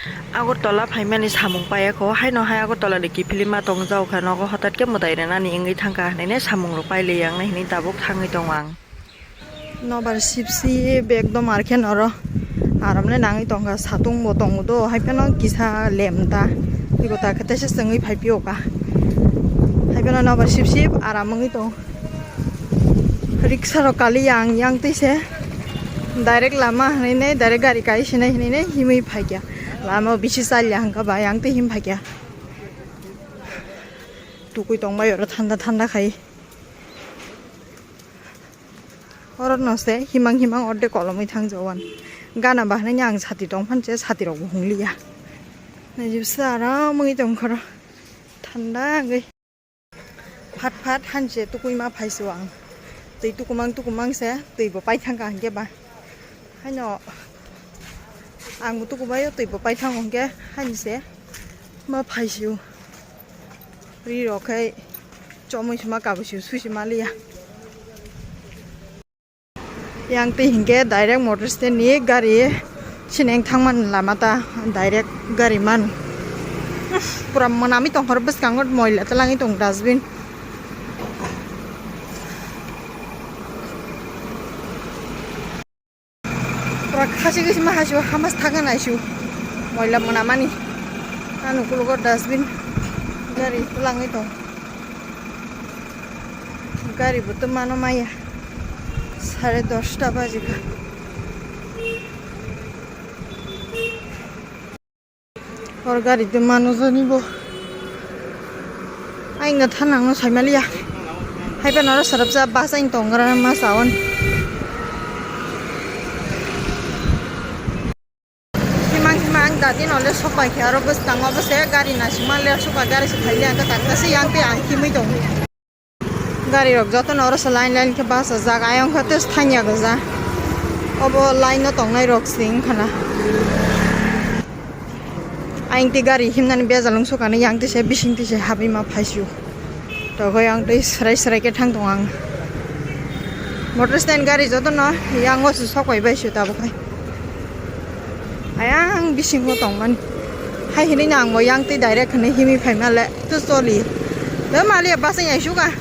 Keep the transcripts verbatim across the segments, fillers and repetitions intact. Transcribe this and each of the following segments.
Agartala phaimani samung paiyakho, haino hai Agartala ni kiphilwi ma tongjak kha, nogo hotat khe mwtai rwnani wngwi thangkha hwnwi samung rok pailaiya wngnai hwnwi tabuk thangwi tongo ang. Nobar sipsi bag do mar khe noro aram le nangwi tongkha, satung bo tongo do, hai phano kisa lem ta, tei bo ta khe teisa chwngwi phai phio kha, hai phano nobar sip sip aram wngwi tongo. Riksa rok kali yang yang twi se direct lama hinwi ne direct gari kai sinai hinwi ne himwi phaikya, lama o bisi chalya hwnkha ba yang twi him phaikya. Tukui tongbai oro thanda thanda khai. Oro no se himang himang orde kolomwi thang jawan. Gana bahai ni ang sati tong phan se sati rok bo hung liya. Naijibsa aram wngwi tong khoro. Thanda wngwi. Phat phat hanse tukui ma phai se ang. Twi tukumang tukumang se twi bo pai thang ka hingke ba. Haino ang bo tukubaio twi bo pai thango hingke hanse ma phai se o. Ri rok khai chomwi se ma kabui se o sui se ma liya. Yang twi hinkhe direct motor stand ni gari sineng thangmani lama ta direct gari man. Pura mwnami tongkhor bwskango moila twlangwi tong dustbin. Pura khasi khasi ma hasiu hamas thangna naisiu moila mwnamani. Ano kulugo dustbin gari twlangwi tong. Gari bo twmano maya. Sare dosta baji kha. Hor gari twmano jani bo. Aing no thanang no saimaliya. Hai pa noro sarapsa bus aing tongra ma sawan. Himang himang dati no le sok pai khe aro bwskango bo se gari naisingma le sok pai gari se phai le ang khe taksa se yang tei ang himwi tongo. Gari rok joto no oro se line line khe bachajak ayang khe tei thangya goja obo line o tongnai rok se wngkha na. Ayang tei gari himnani bejal wng sukha na yang tei se bising tei se habwi ma phai sio. Tokoi ang tei srai srai khe thang tongo ang. Motor stand gari jotono yango se sok pai bai se tabuk hai. Ayang bisingo tongmani. Hai hinui no ang bo yang tei direct hinui himui phaima le to choli. To maliya bus wng aisuk a.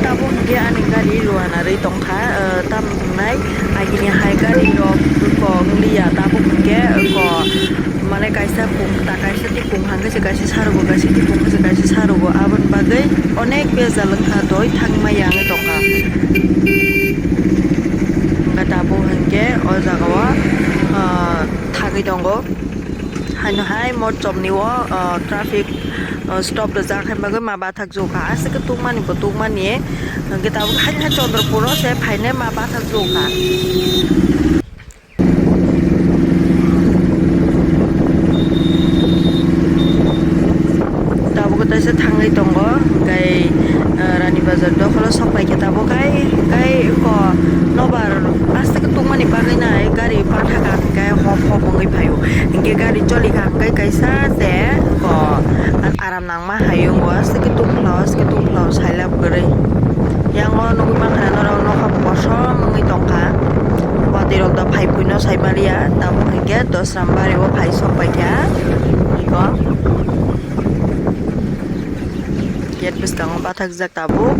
Tabuk hwnkhe ani gari luana rwi tongkha, eh, tamo wngnai agini hai gari rok kok liya tabuk hwnkhe kok mane kaisa kung ta kaisa tei kung hwnkhe se kaisa sarogo kaisa tei kung hwnkhe se kaisa sarogo aboni bagwi onek bejal wngkha doi thangmaya wngwi tongkha. Hwnkhe tabuk hwnkhe o jagao, ah, thangwi tongo. Haino hai Motchomni o, ah, traffic, ah, stop rijak hai bagwi ma bathak jokha. Aswk khe tungmani bo tungmani. Hwnkhe tabuk hai hai Chandrapuro se phainai ma bathak jokha. Tabuk kaisa thangwi tongo, hwnkhe, ah, Rani Bazar dokholo sok pai khe tabuk hai, hwnkhe eko nobar aswk tungmani bagwi nai gari pathak ang khe hop hop wngwi phaio. Hinkhe gari choli kha hinkhe kaisa se ko aram nangma hai wngwi aswk tungphla aswk tungphla sailab kwrwi. Yango nugwi mankha norok nokha kosom wngwi tongkha. Watwi rok da phai phuino saimaliya tamo hinkhe Dosram bari o phai sok paikha. Iko. Gate bwskango bathakjak tabuk.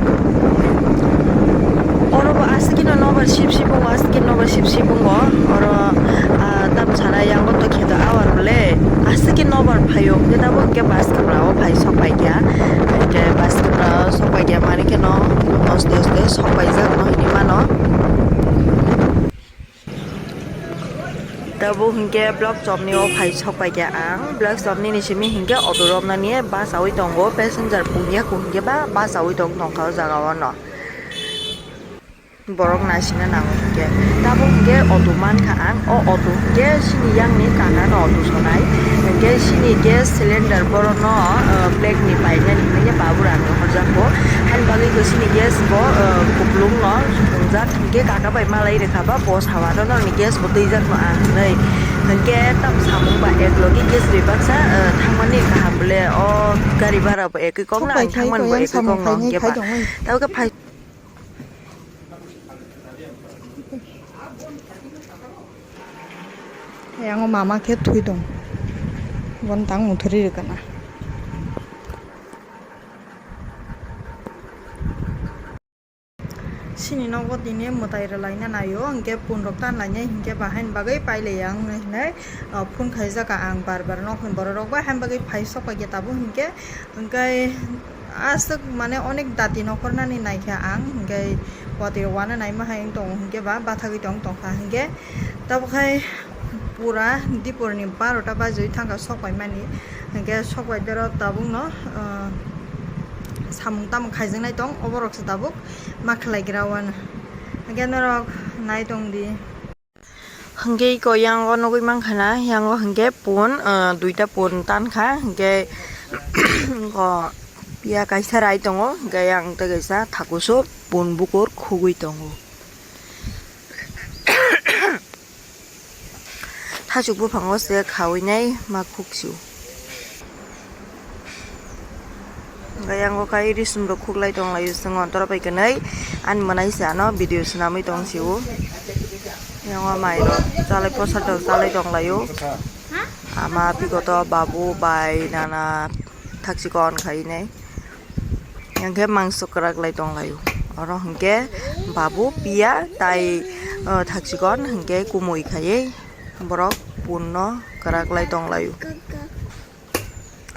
Oro bo aswk khe no nobar sip sip wngo, aswk khe nobar sip sip wngo. Oro, ah, tam sana yango to kheto awar le aswk khe nobar phaio, hwnkhe tabuk hwnkhe bus kwmra o phai sok paikha. Hwnkhe bus kwmra o sok paikha mani kheno mosto mosto sok paijak no hinwi mano. Tabuk hinkhe Block Chopni o phai sok paikha ang. Block Chopni ni simi hinkhe auto romnani bachaui tongo, passenger pungya kung hinkhe ba bachaui tong tongkha o jaga o no. Borok naisingna nango hinkhe. Tabuk hinkhe auto mankha ang, o auto hinkhe sini yang ni kaka no auto sonai. Hinkhe sini gas cylinder borok no, ah, black ni painani hinkhe babur ang horjak bo. Haini bagwi bo sini gas bo, ah, kuplung no swngjak. Hinkhe kaka bai malai rwkha ba bo sawa no norokni gas bo twijak no ah hinwi. Hinkhe tam samung ba ek logi gas ri baksa, eh, thangmani kaham bole o gari bhara bo ekwi kok na ang thangmani bo ekwi kok no hinkhe ba. Tabukhe phai. Yang o mama khe thui tong. Bon tang muthuri rwkana. Sini nogo tini mwtai rwlaina naio, hinkhe pun rok tan lainai hinkhe ba haini bagwi pailai ang hinwi, ah, phone khaijak ang bar bar. Nokni borok rok bai haini bagwi phai sok paikha tabuk hinkhe, hinkhe aswk mane onek dati nokhornani naikha ang, hinkhe watwi rok uanaino naima hai wng tongo hinkhe ba bathagwi tong tongkha hinkhe tabuk hai pura diporni barota bajwi thangkha sok paimani. Hinkhe sok bai bero tabukno, ah, samung tamung khaijaknai tong, oborokse tabuk ma khlaigra uanw. Hinkhe norok nai tongdi. Hinkhe iko yango nugui mankha na, yango hinkhe pun, ah, duita pun tankha, hinkhe iko piya kaisa rai tongo, hinkhe yang tei kaisa thakusu pun bukur khugui tongo. Thachuk buphango se khawinai ma khuksu. Hinkhe yango kai risum rok khuklai tonglaio, chwng ontoro bai kwnwi ani mwnai se ano video swnamwi tong sio. Yango mai rok chalai, prosad rok chalai tonglaio. Ama bigoto babu bai nana thakchikon khainai. Hinkhe mangso kwrak lai tonglaio. Oro hinkhe babu, piya tai, o, thakchikon hinkhe kumui khaiwi borok punno kwrak lai tonglaio.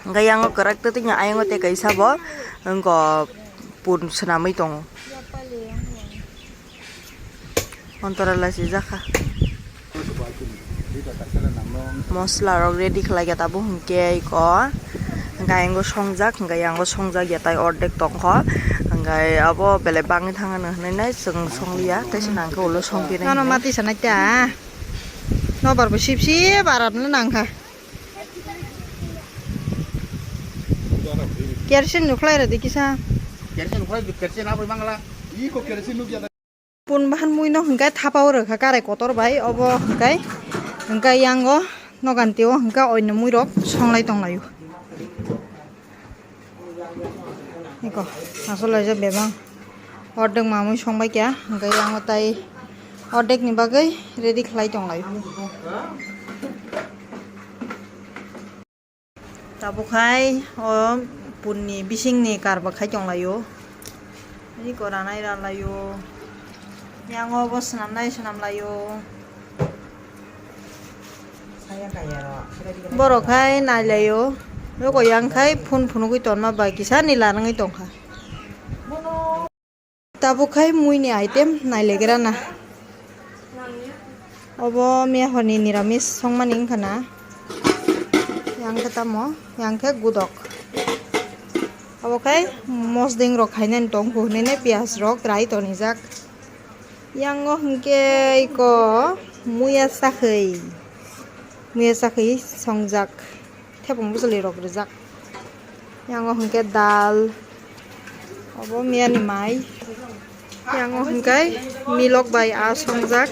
Hinkhe yango kwrak twtwino ayongo tei kaisa bo wngkha pun swnamwi tongo. Ontora lachijak kha. Mosla rok ready khlai kha tabuk hinkhe iko. Hinkhe ayongo songjak, hinkhe ayongo songjak ya tai ordek tongkha. Hinkhe abo belai bangwi thangmani hinwi nai chwng songliya, tei se nangkhe ulo songphinai. Nono hinwi. Mati sanai ta. Nobar bo sip sip aram no nangkha. Kerosene nukhlai rw di kisa. Kerosene nukhlai di, kerosene aboni mangala. Iko kerosene nukya. Pun bahan mui no hwnkhe thapa o rwkha karai kotor bai, obo hwnkhe, hwnkhe yango noganti o hwnkhe oino mui rok songlai tonglaio. Iko, asolaijak bebang. Ordek mamui songbai kha, hwnkhe yango tai ordek ni bagwi ready khlai tonglaio. Tabuk hai o punni bisingni karba khai tonglaio. Iko ranai ranlaio. Yango bo swnamnai swnamlaio. Borok hai nailaio. Oko yang khai phone phunugwi tonma bai kisa ni lanangwi tongkha. Tabuk khai muini item nailegra na. Obo miya horni niramis songmani wngkha na. Yang khe tamo, yang khe gudok. Obo khai mosdeng rok khainani tong, hinwi piyaj rok rai tonijak. Yango hwnkhe iko muya sakhwi, muya sakhwi songjak. Thepung bwchwlwi rok rijak. Yango hwnkhe dal, obo miyani mai. Yango hwnkhe milok bai aa songjak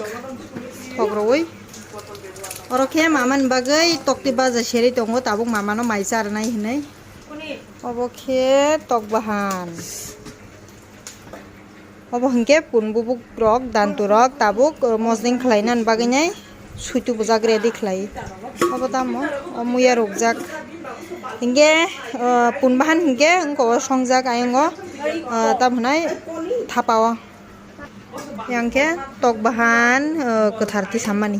thok rwui. Oro khe mamani bagwi tokti baja serwi tongo, tabuk mamano mai charwnai hinwi. Obo khe tok bahan. Obo hwnkhe pun bubuk rok, dantu rok tabuk, uh, mosdeng khlainani bagwi nai suitu bujak ready khlai. Obo tamo, o muya rukjak. Hwnkhe, uh, pun bahan hwnkhe wngkha o songjak ayongo, uh, tamo hwnai thapa o. Yang khe tok bahan, uh, kwthar tisammani.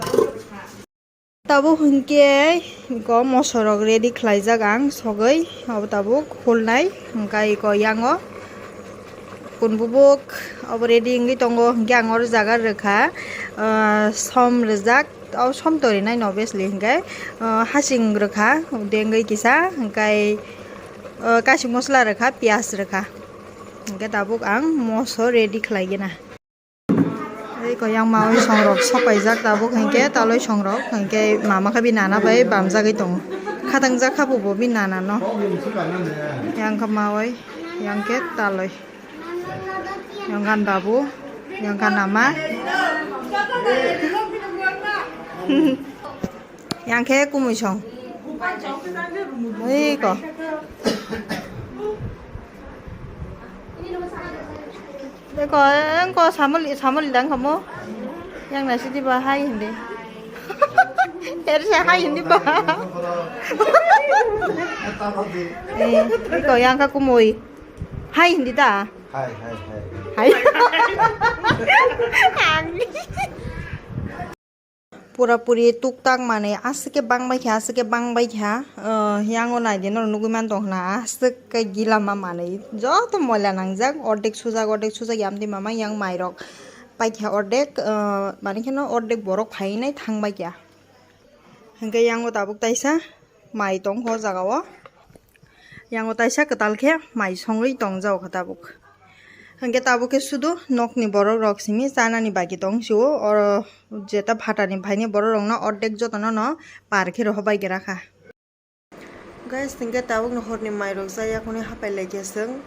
Tabuk hwnkhe iko mosorok ready khlaijak ang sogwi, abo tabuk hulnai hwnkhe iko yango pun bubuk abo ready wngwi tongo, hwnkhe ang oro jaga rwkha, ah, som rwjak, o som torinai no obviously hwnkhe, ah, hasing rwkha, dengwi kisa hwnkhe, ah, kasing mosla rwkha, piyaj rwkha, hwnkhe tabuk ang moso ready khlaigena. Tei ko yang mawi songrok sopaijak tabuk hinkhe taloi songrok hinkhe mama khe bini nana bai bamjagwi tongo. Khatangjak kha bo bo bini nana no. Yang khe mawi, yang khe taloi. Yang khan babu, yang khan ama. Yang khe kumui song. Ui ko. Eko, engko samoli, samoli dang kamo. Yang nasi di bahai hindi. Erse hai hindi ba. Eh, iko yang ka kumoi. Hai hindi da. Hai, hai, hai. Hai. Ang. Pura puri tuktak manwi aswk khe bangbai kha, aswk khe bangbai kha. Ah, yango naidi norok nugwi man tong khna, aswk khe gila ma manwi. Joto moila nangjak, ordek sujak, ordek sujak, yamtwi mama yang mairok paikha ordek, ah, mani kheno ordek borok phainai thangbai kha. Hwnkhe yango tabuk taisa mai tong kho o jaga o. Yango taisa kwtal khe mai songwi tong jago kha tabuk. Hwnkhe tabuk khe sudu nokni borok rok simi chanani bagi tong sio, oro jeta phatani phaini borok rokno ordek jotono no par khe rohorbai gra kha. Guys, hwnkhe tabukni horni mairok cha yakhwni hapai laikha chwng.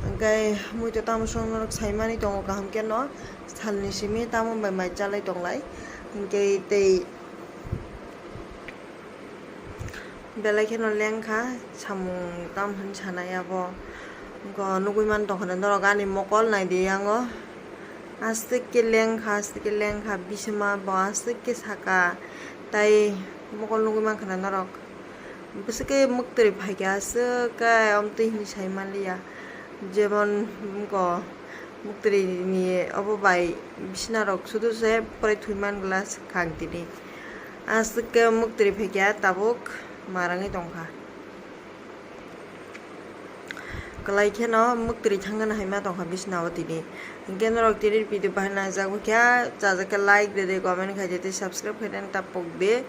Hwnkhe muitu tamo song norok saimani tongo kaham khe no, salni simi tamo bai mai chalai tonglai. Hwnkhe tei belai kheno lengkha, samung tamo hwn sanai abo. Go nugwi man tongkha norok ani mokol naidi yango. Aswk khe lengkha, aswk khe lengkha, bisima bo aswk khe saka. Tai mokol nugwi mankha na norok. Bwswk khe mwktwrwi phaikha aswk khe amtwi hinwi sai manliya. Jemon go mwktwrwini obo bai bisina rok sudu se pore thwi man glass khang tini. Aswk khe mwktwrwi phaikha tabuk marangwi tongkha. Kwlai kheno mwktwrwi thangna hai ma tongkha bisina o tini. Hwnkhe norok tini video bahai nangjak kha, chajak khe like rwdi, comment khaidi tei subscribe khaidi tapok di.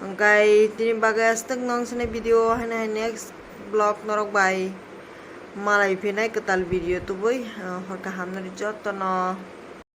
Hwnkhe tini bagwi aswk nong sini video haino hai next vlog norok bai malai phinai kwtal video tubui, ah, hor kaham nori jotono.